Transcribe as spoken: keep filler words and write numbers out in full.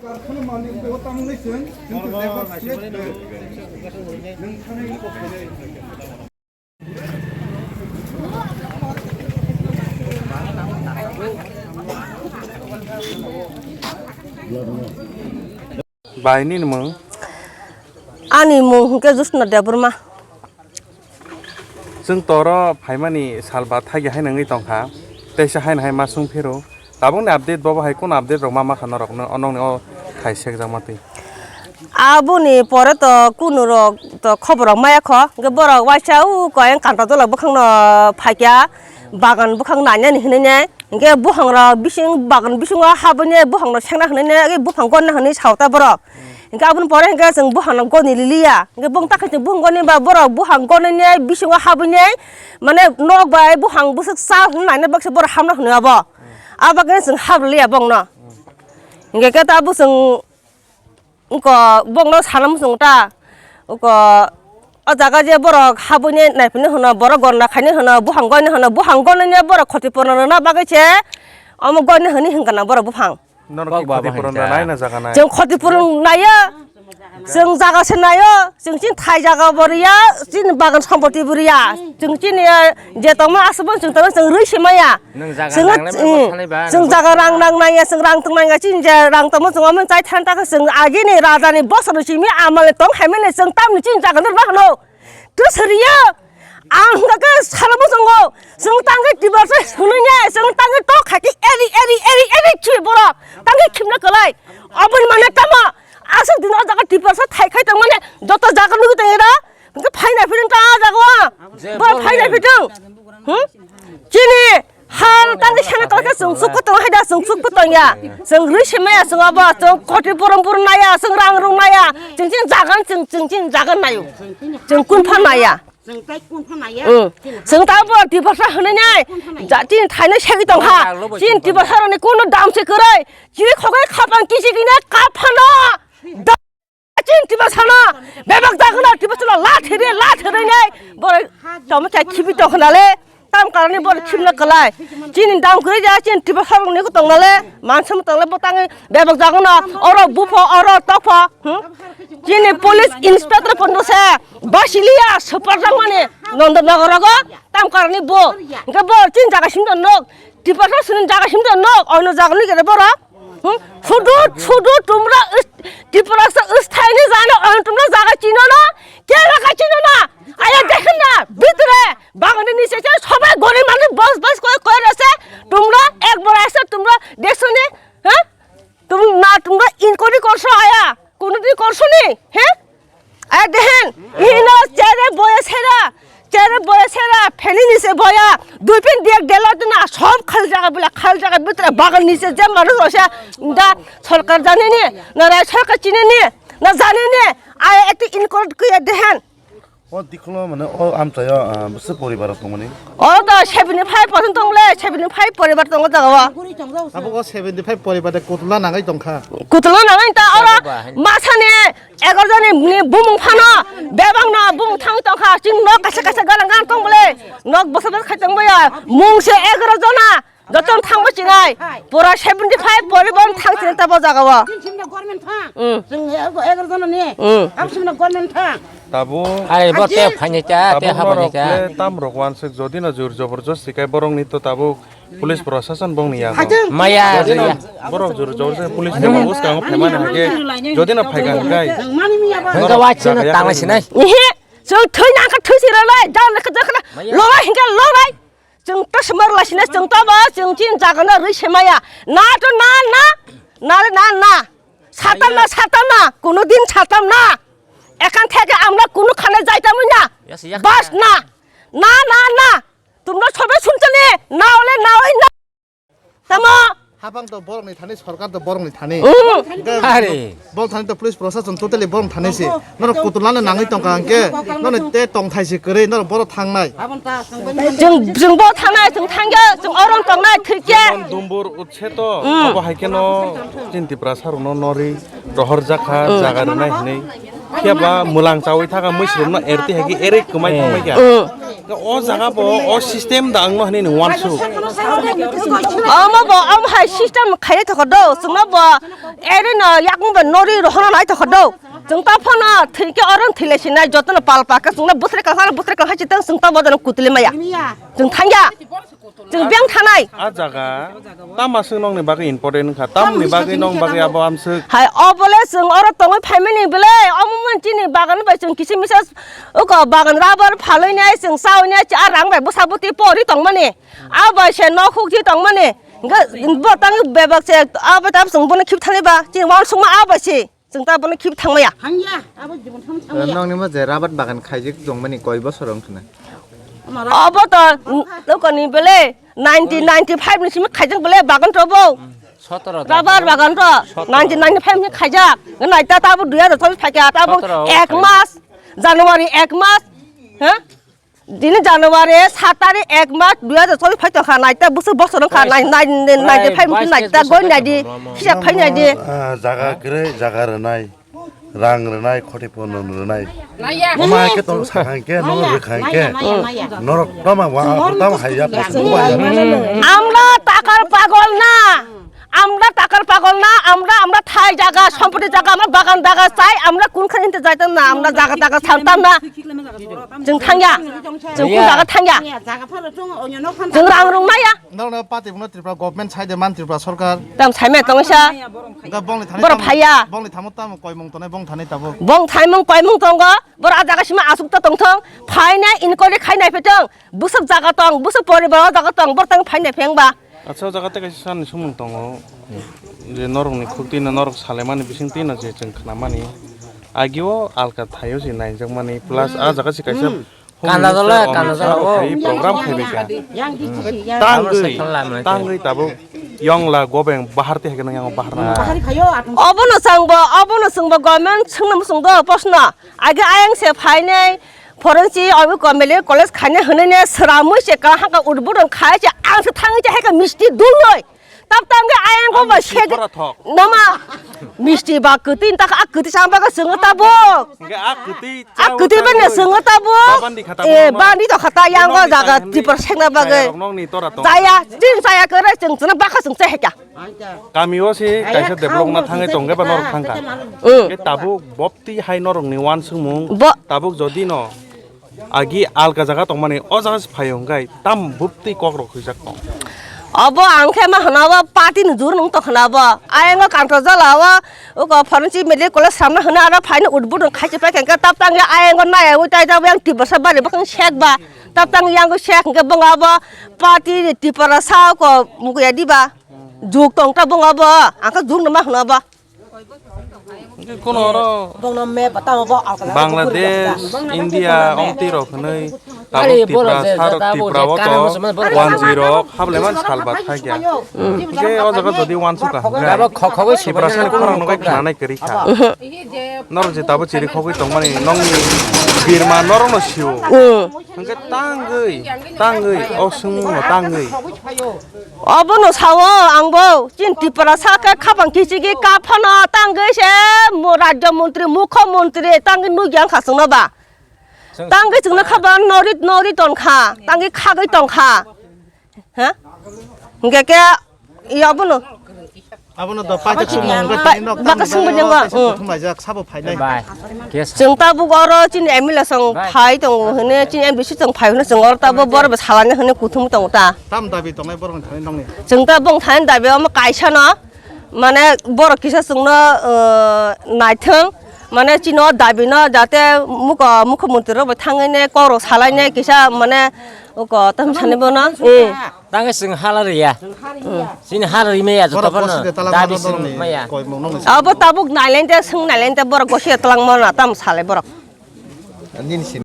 Karkhana malik bo tangwi chwng, chwng khe level slate de. Nwng thani kok khe. Bai, nini mung? Ani mung hwnkhe Josna Debbarma. Chwng toro phaimani sal ba thagi hai nangwi tongkha, teisa haino hai ma sung phiro. Tabukni update bobo hai, kono update rok ma makha norokno, o nokni o khai sekjakma twi? Aboni pore to kunu rok to khobor rok maya kho, hwnkhe borok waisa o koyang kanta tola bwkhangno phaikya, bagan bwkhang nainani hinwi nai, hwnkhe buhangrok bising bagan bisingo habwini buhangno sengna hinwi nai, buphang gonna hinwi sao ta borok. Hwnkhe aboni pore hwnkhe chwng buphangno goni liliya. Hwnkhe bung takhe chwng buphang goni ba borok buphang gonini bisingo habwini mane nok bai buphang bwswk cha hwnwi naina baksa borok hamna hwnwi abo. Abo khe chwng habrwliya bongno. Hwnkhe khe ta bo chwng wngko bongno sana muchungo ta. Wngko o jaga je borok habwini naiphini hwno, borok gonna khaini hwno, buphang goni hwno, buphang gonini borok khoti purno rwna bagwi se omo goni hwnwi hwnkha na borok buphang. Norok ki khoti puron rwnai na jaga nai? Chwng khoti puron naio, chwng jaga se naio, chwng chini thai jaga bo riya, chini bagan sompoti bo riya, chwng chini, eh, je tongma aswk bo chwng tongma chwng rwi se maya. Nwng jaga chwng, nang lai mm, maya, chwng jaga rang nang naiya, chwng rang tong naiya, chini je rang tongma chwng omo chai than ta khe chwng agini raja ni bosor ni simi amal ni tong hai mani chwng tamni chini jaga no rw hwno. Twi siriya, ang hwnkha khe salo bwskango, chwng tangwi Tiprasa hwnwi ne, chwng tangwi tok khai khe eri, eri, eri, eri chwi borok, tangwi khimna kwlai. Aboni mane tamo, aswk dino o jaga Tiprasa thai khai tongmani, joto jaga nugwi tongwi rw, hwnkhe phaina phirwng ta o jaga o, borok phaina phirwng. Hmm? Chini hal tangwi sana kala khe chwng chukphu tong hai da, chwng chukphu tong ya. Chwng rwi se maya chwng abo, chwng koti puron puron naya, chwng rang rung naya. Chwng chini jagan, chwng, chwng chini jagan nayo. Chwng kun phan naya. Chwng tai kun phan naya. Hmm. Chini Chwng ta bo Tiprasa hwnwi nai. Kun phan naya. Ja, chini thaino segwi tong kha. Chini Tiprasa rokni kuno dam se kwrwi. Chini khogai khapang kisi kine kap phano. Chini Tiprasano bebak jagwna, Tiprasano lathi re, lathi re nei. Borok tamo khe khibi tong khna le, tam karani borok khibna kwlai. Chini dam kwrwi ja, chini Tiprasarokni tong nale, mansa tong le, bo tangwi bebak jagwna, oro bupho, oro tokpho, hmm? Chini police inspector pono se basiliya, super jagmani, Nondanagar rogo, tam karani bo. Hwnkhe bo chini jaga simi tong nok, Tiprasa sini jaga simi tong nok, ono jaga ni gere borok. Hmm? Sudu, sudu tumra is-, Tiprasa is thaini jano, ang tumra jaga chino na, ke jaga chino na, aya dekhen na, bhitre, bagani niche che, sobai gorib manush bos bos koi, koi rese, tumra ek bar ese, tumra dekho ni, ha? Tum na, tumra inquiry korso aya, kono din korso ni, he? Aya dehen, ino chere boya sera, chere boya sera, pheni ni se boya, dui pin diak delo dina, sob khal jaga bula, khal jaga bitra bagan ni se je manu rosa, da sorkar jane ni, na rai sorkar chine ni, na jane ni, aya ekti inquiry kuya dehen. O dikhulo mane o amchaio, ah, bwswk poribar tongmani? O to seventy five percent tongle, seventy five poribar tongo jaga o. Abo o seventy five poribar de kutula nangai tongkha. Kutula nangai ta oro masani egaroh joni ni bumung phano, bebak no bumung thang tongkha, chini nok kaisa kaisa galang galang tong bole, nok bwsa bwsa khai tong bole, mung se egaroh jona, joto thang bo chinai, pura seventy five poribar thang chinai ta bo jaga o. Chini government thang. Mm. Chwng egaroh jona ni. Mm. Ang chini government thang. Tabuk Ai, bo te phaini cha, te tabuk habani norok cha. Le tam rok wansuk jodi no jur joborjosti kai borok ni to tabuk police prosason bong ni ya. Maya, jodi no ya. Borok jur joborjosti police ni bwskango phaimani hake jodi no phaiga hwnkhe. Hwnkhe wa chini tangla sinai. Ihi, chwng thwi nangkha thwi siralai, jang lekha jakha lolai hwnkhe lolai. Chwng ta swmar lai sinai chwng ta ba chwng chin jaga na rwi semaya. Na to na na, na le na na. Satam na, satam na, kuno din satam na. Ekhan theke amra kuno khane jaitam na. Bas na. Na, na, na. Tumno sobe sunchane, na ole na oi na. Tamo? Habang to borok ni thani, sorkar to borok ni thani. Are. Borok thani to police prosason totally borok thani si. Norok kutulano nangwi tongkha hwnkhe, nono te tongthai si kwrwi, norok borok thangnai. Chwng, chwng bo thangnai, chwng thangya, chwng oron tongnai, thwikya. Jemon Dumbur utse to, abo hai kheno chini Tiprasa rokno nori rohor jakha, jaga rwnai hinwi. Phiya ba mwlang chawi thaka mwisrumno erti hai khe ere kwmai thangbai kha. O jaga bo, o system da ang no hwnwi nung wansuk. Omo bo, omo hai system khairi thokho do, chwngno bo, eri no yakung bo nori rohorna nai thokho do. Chwng ta phano thwike oro thwile sinai, jotono pal paka chwngno bwsre kang, bwsre kang hai chitang chwng ta bo dono kutuli maya. Chwng thangya. Chwng beng thanai. A jaga tama swk nokni bagwi important wngkha, tamni bagwi nok bagwi abo amswk. Hai, obole chwng oro tongwi phaimani bwle, omo mani chini bagan bai chwng kisim misa uko bagan rubber phalwi nai, chwng chawi nai, a rang bai bwsa bwtwi pori tongmani. A bai se nok huk thi tongmani. Hwnkhe bo tang bebak se, abo tamo chwng bono khip thani ba, chini wansukma a bai se. Chwng ta bono khip thangmaya. Thangya, abo jibon thang thangya. Nokni mo je rabat bagan khaijak tongmani koi bosor wng khna. Obo to, n-, nokoni bele nineteen ninety-five ni simi khaijak bele bagan to bo. Sotoro. Rabar bagan to nineteen ninety-five ni khaijak. Nai ta tabo dui hajar chobis phaikha, tabo sotoro ek mas, January ek mas. Ha? Dini January sat tarik ek mas dui hajar chobis phai tongkha, naita bwswk bosor wngkha, nai, nai, nai, naita phai mungkha, naita goi naidi, hisab khai naidi. Ah, jaga kwrwi, jaga rwnai, rang rwnai, khoti pono rwnai. Mama ke tong sakha ke, no rwkha ke. Norok tama wa, tama haiya, phasu wa. Amra takar pagol na. Amra takar pagol na, amra, amra thai jaga, sompoti jaga, amra bagan jaga chai, amra kun khan inte jaitam na, amra jaga jaga santam na. Chwng thangya. Chwng kun jaga thangya. Chwng rang rung maya. Nokno party buno Tripura government sai de man Tripura sarkar. Tam sai me tongsa. Hwnkhe bongni thani borok phaiya. Bongni thamo tamo koi mung tonai bong thani tabo. Bong thai mung koi mung tongo. Borok a jaga sima asuk ta tongthong. Phaina inquiry khai nai phetong. Bwswk jaga tong, bwswk poribar o jaga tong, borok tang phai nai pheng ba. Acha, o jaga tei kaisa sani sumung tongo, je norokni khuk twi no norok salaimani bising twi no je chwng khnamani, agio alka thaio se naijakmani, plus a jaga se kaisa home Kanda minister jala, kanda Amit Shah jala, rok o. Phai program khaibaikha. Tangwi, tangwi tabuk yongla gobeng bahar tei haikhe nang yango bahar nang. Obono chwngbo, obono chwngbo government swngno muchungdo posno. Age ayang se phainai, forensi obo community college khaina hwnwi ne sramwi se kaham kha udbudon khai se ang se thangwi se hai kha misti dulnoi. Tab tangwi ayang go ba se nama misti ba kwtwi ta kha, kwtwi chang ba ga swngo tabuk. Hwnkhe a kwtwi a kwtwi ba ne swngo tabuk. Ba bandi kha tabuk. E bandi to khata yang go jaga tipor sekna bagwi. Jaya, jin jaya kare chwng chwng ba kha chwng se hai kha. Kami o se kaisa develop na thangwi tongkhe ba norok thangkha. Hwnkhe tabuk bopti hai norokni uansukmung. Bo- Tabuk jodi no agi alka jaga tongmani o jaga se phaio hwnkhe tam bopti kokrok huijak tong. Obo ang khe ma hwna obo party ni jur nung tong khwna obo. Ayang o kanto jala o uko forensic medical college samna hwna aro phaino udbudon khaisi pai khe tab tang ya ayang o naya ui tai jabo yang tiprasa bari bakang sek ba tab tang yang o sek hwnkhe bong obo party ni tiprasa uko mukuya diba. Juk tong ta bung abo, ang khe juk numa hwno abo. Hwnkhe kuno oro Bongno map tamo bo alkala Bangladesh, India, omtwi rok hwnwi tabuk Tipra, sar Tipra o to wanjwi rok hablaiman salba thangya. Hwnkhe o jaga jodi uansukha hwnkhe Tipra sani khorang no khe khnanai kwrwi kha. Norok je tabuk chiri khogwi tongmani nokni birma norokno sio. Hwnkhe tangwi, tangwi, o swngmungno tangwi. Obono sao angbo, chini Tripura sakhe khapang kichigi kaphano tangwi se mo-, rajya montri, mukho montri tangwi nukya wngkha chwngno ba. Tangwi chwngno khaba nori, nori tongkha, tangwi khagwi tongkha. Ha? Hwnkhe khe i obono. Abono do paijak sumung hwnkhe tini nok baka tamo sumung jang kaisa kuthum laijak sabo phainai. Chwng tabuk oro chini M L A song phai tongo hwnwi, chini M D C song phai hwnwi chwng oro tabuk borok bai salani hwnwi kuthum tongo ta. Tam dabi tongnai borok ni thani nokni? Chwng ta bong thani dabi omo kaisa no, mane borok kisa chwngno, uh, naithwng, mane chini o dabi no jate mukho, mukho montri rok bai thangwi ne kok rok salai ne kisa mane uko tam sani bono. Tangwi chwng hala rwya. Chini hala rwmaya joto phano dabi simi maya. Abo tabuk nailen te, swng nailen te borok gosi tlang mano tam salai borok.